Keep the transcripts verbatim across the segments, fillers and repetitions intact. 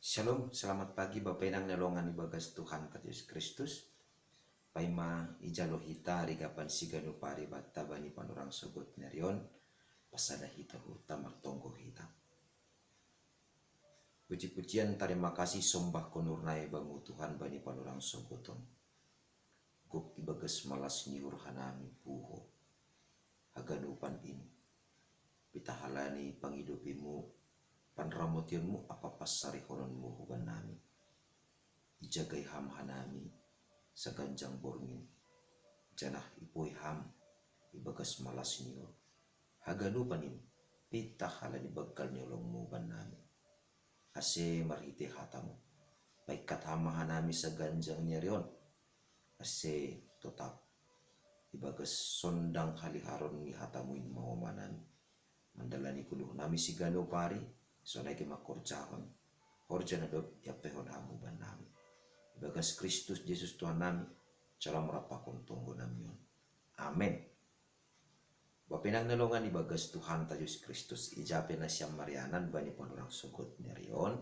Shalom, selamat pagi Bapa Inang na longan ibagas Tuhanta Jesus Kristus. Paima ijalo hita arigapan siganup ari banta bani panorang sogot ni ari on, pasada hita hurta martonggo hita. Puji-pujian, tarima kasih, sombah konurna ibamu Tuhan bani panorang sogot on. Gok ibagas malas ni uhur hanami puho haganupan in. Pitahalani pangidopimu, panramotionmu apa passarihononmu huban nami. Ijagai ham hanami saganjang borngin, janah ipoi ham ibagas malas ni uhur haganupan in, pitah halani banggal ni olongmu huban nami. Ase marhite hatamu, paingkat ham ma hanami saganjang ni ari on, ase totap ibagas sondang haliharon ni hatamu in ma ho ma nami. Mandalani goluh nami siganup ari, sonai ge mangkorjahon horja na dob iampehon ham huban nami. Ibagas Kristus Jesus Tuhan nami, jalo marapakon tonggo nami on. Amen. Bapa Inang na longan ibagas Tuhanta Jesus Kristus, ija pe nasiam marianan bani panorang sogot ni ari on,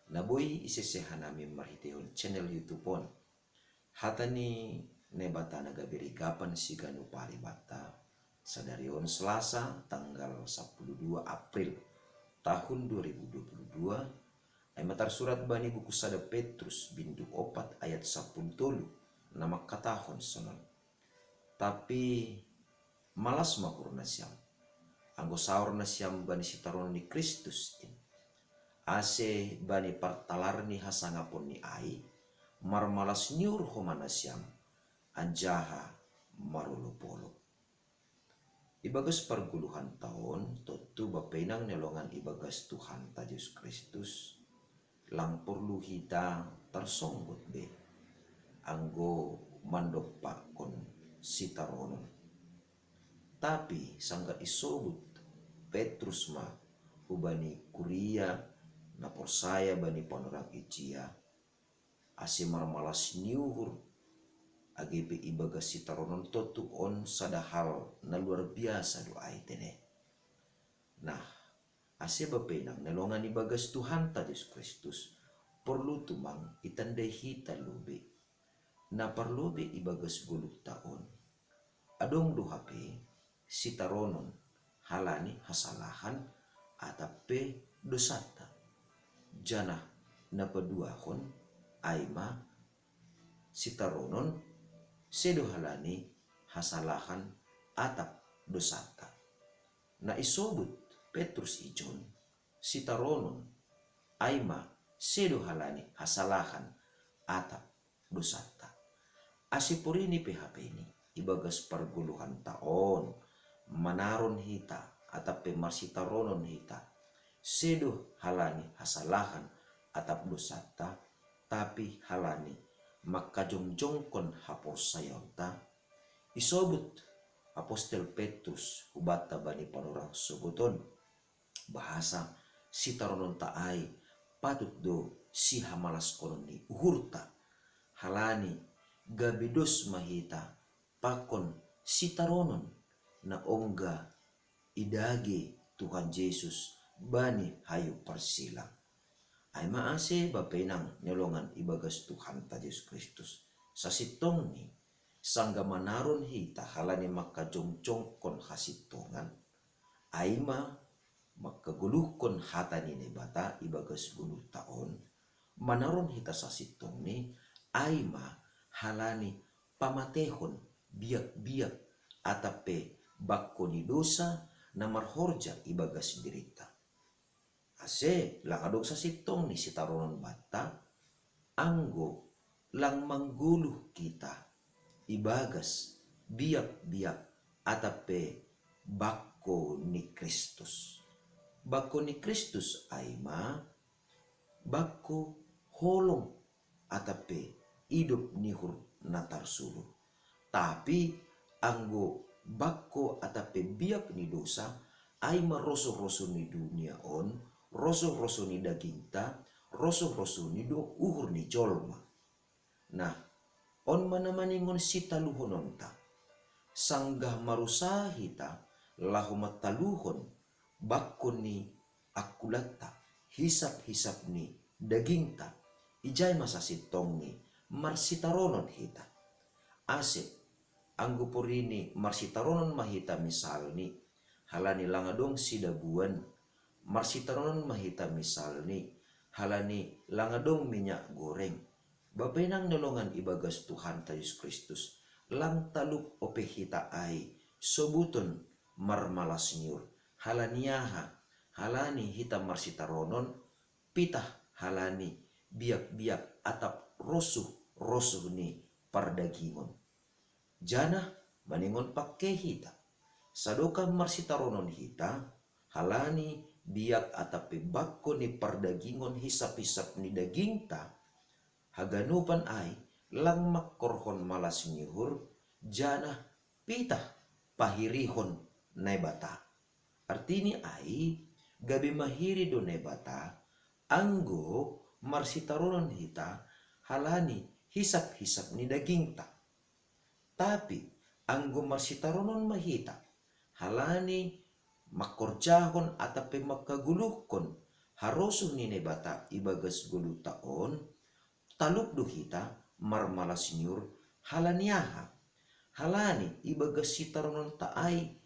na boi isese hanami marhitehon channel YouTube on. Hata ni Naibata na gabe rigapan siganup ari banta, sadari on Selasa tanggal sapuluh dua April tahun dua ribu dua puluh dua, ai ma tarsurat bani buku sada Petrus bindu opat ayat sapuluh tolu, na mangkatahon sonon: Tapi malas ma uhur nasiam, anggo saor nasiam bani sitaronon ni Kristus in, ase bani partalar ni hasangaponni ai, marmalas ni uhur ho ma nasiam, anjaha marolopolop. Ibagas pargoluhanta on, tontu Bapa Inang na longan ibagas Tuhanta Jesus Kristus, lang porlu hita tarsonggot be anggo mandompakkon sitaronon. Tapi sanggah isobut Petrus ma hubani kuria na porsaya bani panorang ijia, ase marmalas ni uhur, age pe ibagas sitaronon tontu on sada hal na luar biasa do ai tene. Nah, ase Bapa Inang na longan ibagas Tuhanta Jesus Kristus, porlu tumang itandai hita lobei, na parlobei ibagas goluhta on. Adong do hape sitaronon halani hasalahan atap pe dosanta, janah na paduahon ai ma sitaronon sedo halani hasalahan atap dosanta. Na isobut Petrus ijon sitaronon ai ma sedo halani hasalahan atap dosanta. Ase porini pe hape ni ibagas pargoluhanta on, manaron hita atap pe marsitaronon hita, sedo halani hasalahan atap dosanta, tapi halani mangkajongjongkon haporsayaonta, isobut apostel Petrus hubanta bani panorang sogot on, bahasa sitarononta ai patut do sihamalaskonon ni uhurta, halani gabe dos ma hita pakon sitaronon na ongga idage Tuhan Jesus bani hayu parsilang. Ai ma ase Bapa Inang na longan ibagas Tuhanta Jesus Kristus, sasintongni, sanggah manaron hita halani mangkajongjongkon hasintongan, ai ma mangkagoluhkon hata ni Naibata ibagas goluhta on, manaron hita sasintongni, ai ma halani pamatehon biakbiak atap pe bangko ni dosa na marhorja ibagas dirinta. Ase lang adong sasintongni sitaronon banta, anggo lang manggoluh hita ibagas biakbiak atap pe bangko ni Kristus. Bangko ni Kristus ai ma bangko holong atap pe idop ni uhur na tarsulur. Tapi anggo bangko atap pe biak ni dosa, ai ma rosuh-rosuh ni dunia on, rosuh-rosuh ni dagingta, rosuh-rosuh ni do uhur ni jolma. Nah, on ma na maningon sitaluhononta. Sanggah marusaha hita laho mataluhon bangko ni angkulanta, hisap-hisap ni dagingta, ijai ma sasintongni marsitaronon hita. Ase, anggo porini marsitaronon ma hita misalni, halani lang adong sidabuan, marsitaronon ma hita misalni, halani lang adong minyak goreng. Bapa inang na longan ibagas Tuhanta Jesus Kristus, lang talup ope hita ai, sobuton marmalas ni uhur, halani aha, halani hita marsitaronon, pitah halani biak-biak atap rosuh-rosuh ni pardagingon. Janah maningon pangke hita, sadokah marsitaronon hita, halani biak atap pe bangko ni pardagingon hisap-hisap ni dagingta, haganupan ai lang mangkorhon malas ni uhur, janah pitah pahirihon Naibata. Artini ai, gabe mahiri do Naibata, anggo marsitaronon hita halani hisap-hisap ni dagingta. Tapi anggo marsitaronon ma hita halani mangkorjahon atap pe mangkagoluhkon harosuh ni Naibata ibagas goluhta on, talup do hita marmalas ni uhur, halani aha? Halani ibagas sitarononta ai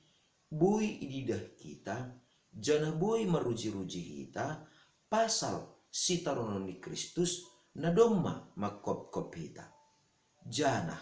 boi ididah hita, janah boi maruji-ruji hita pasal sitaronon ni Kristus na domma mangkopkop hita. Janah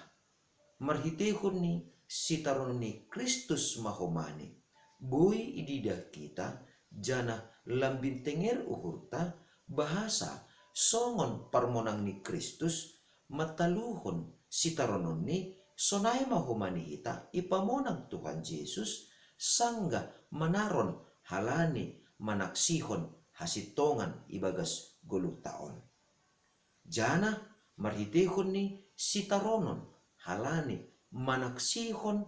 marhiteihon ni sitaronon ni Kristus ma homani boi ididah hita, janah lambin tenger uhurta, bahasa songon parmonang ni Kristus mataluhon sitarononni, sonai ma homani hita ipamonang Tuhan Jesus, sanggah manaron halani manaksihon hasintongan ibagas goluhta on. Janah marhiteihon ni sitaronon halani manaksihon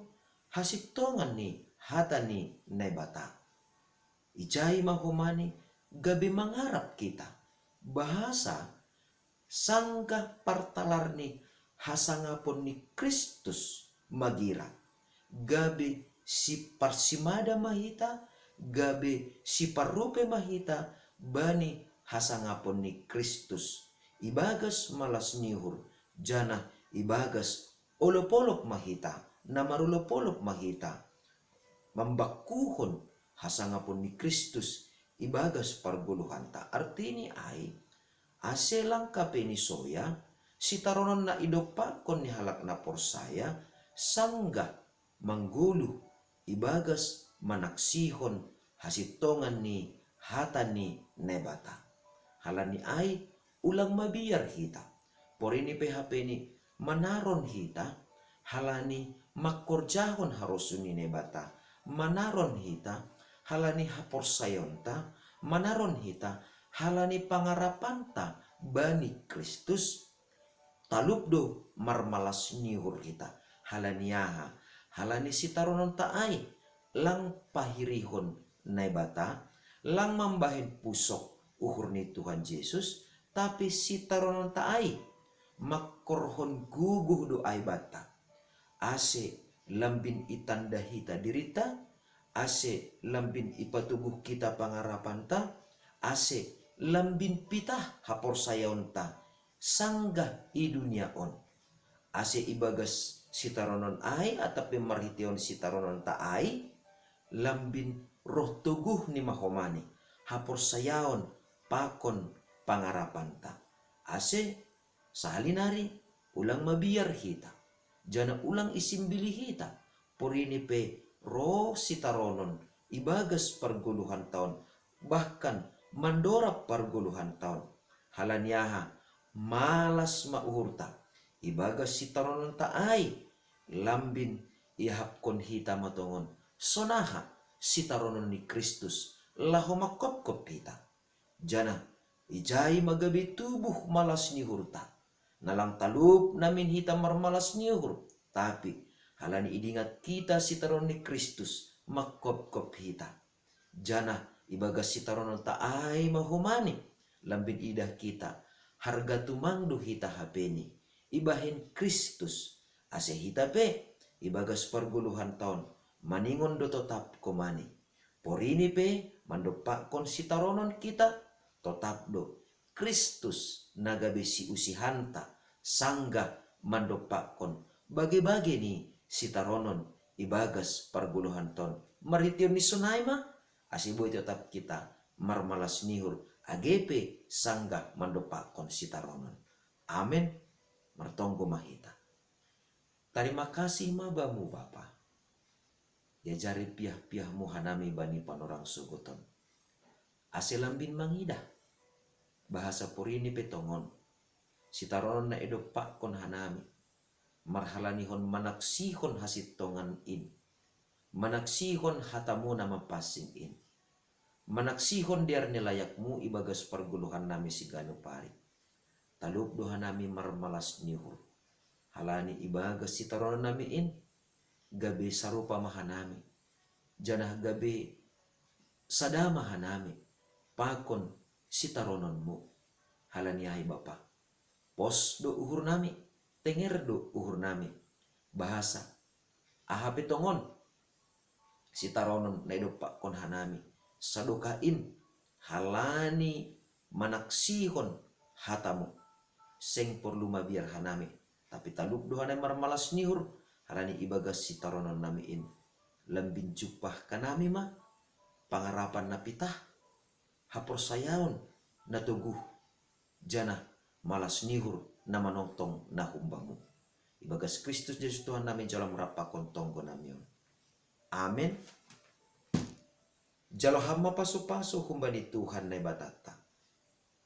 hasintongan ni hata ni Naibata. Ijai ma homani gabe mangarap hita, bahasa sanggah partalar ni hasangapon ni Kristus magira, gabe siparsimada ma hita, gabe siparrupe ma hita bani hasangapon ni Kristus ibagas malas ni uhur, janah ibagas olop-olop ma hita, na marolop-olop ma hita mambangkuhon hasangapon ni Kristus ibagas pargoluhanta. Artini ai, ase lang hape ni soya sitaronon na idompakkon ni halak na porsaya, sanggah manggoluh ibagas manaksihon hasintongan ni hata ni Naibata. Halani ai, ulang mabiar hita. Porini pe hape ni manaron hita halani mangkorjahon harosuh ni Naibata, manaron hita halani haporsayaonta, manaron hita halani pangarapanta bani Kristus, talup do marmalas ni uhur hita. Halani aha? Halani sitarononta ai lang pahirihon Naibata, lang mambahen pusok uhur ni Tuhan Jesus, tapi sitarononta ai mangkorhon gogoh do ai banta, ase lambin itanda hita dirinta, ase lambin ipatoguh hita pangarapanta, ase lambin pitah haporsayaonta sanggah i dunia on. Ase ibagas sitaronon ai atap pe marhiteihon sitarononta ai, lambin roh toguhni ma homani haporsayaon pakon pangarapanta. Ase sahali nari ulang mabiar hita, janah ulang isimbili hita, porini pe roh sitaronon ibagas pargoluhanta on, bahkan mandorab pargoluhanta on. Halani aha? Malas ma uhurta ibagas sitarononta ai, lambin iahapkon hita ma tongon sonaha sitaronon ni Kristus laho mangkopkop hita. Janah ijai ma gabe tubuh malas ni uhurta. Na lang talup namin hita marmalas ni uhur, tapi halani idingat hita sitaronon ni Kristus mangkopkop hita. Janah ibagas sitarononta ai ma homani lambin idah hita, harga tumang do hita hapeni ibahen Kristus, ase hita pe ibagas pargoluhanta on maningon do totap homani. Porini pe mandompakkon sitaronon hita, totap do Kristus na gabe siusihanta sanggah mandompakkon bage-bage ni sitaronon ibagas pargoluhantaon marhiteon ni sonai ma, ase boi tetap kita marmalas ni uhur age pe sanggah mandompakkon sitaronon. Amen. Martonggo ma hita. Tarima kasih ma Bamu Bapa. Iajari piah-piahMu hanami bani panorang sogoton, ase lambin mangidah bahasa porini pe tongon sitaronon na idompakkon hanami, marhalanihon manaksihon hasintongan in, manaksihon hataMu na mapansing in, manaksihon dear ni layakMu ibagas pargoluhannami siganup ari. Talup do hanami marmalas ni uhur, halani ibagas sitarononnami in gabe sarupa ma hanami, janah gabe sada ma hanami pakon sitarononMu. Halani ai Bapa, pos do uhurnami, tenger do uhurnami, bahasa aha pe tongon sitaronon na idompakkon hanami sadokah in, halani manaksihon hataMu, seng porlu mabiar hanami, tapi talup do hanami marmalas ni uhur, halani ibagas sitarononnami in lambin jumpah hanami ma pangarapan na pitah, haporsayaon na toguh, janah malas ni uhur na manongtong na hum-Bamu. Ibagas Kristus Jesus Tuhannami jalo am rap pakon tonggonami on. Amen. Jalo ham ma pasu-pasu humbani Tuhan Naibatanta,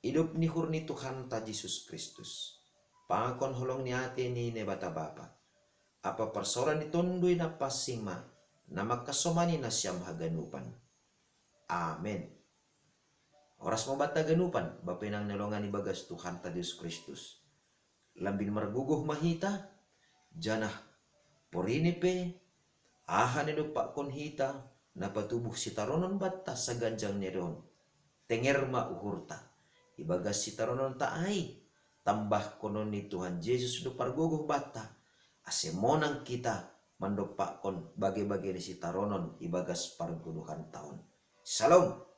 idop ni uhur ni Tuhanta Jesus Kristus, pakon holong ni atei ni Naibata Bapa, ampa parsaoran ni Tonduy Napansing ma na mangkasomani nasiam haganupan. Amen. Horas ma banta haganupan, bapa inang na hinaholongan ibagas Tuhanta Jesus Kristus. Lambin margogoh ma hita, janah porini pe aha na idompakkon hita na patubuh sitaronon banta saganjang ni ari on, tenger ma uhurta. Ibagas sitarononta ai, tambahkonon ni Tuhan Jesus do pargogoh banta, ase monang hita mandompakkon bage-bage ni sitaronon ibagas pargoluhanta on. Shalom.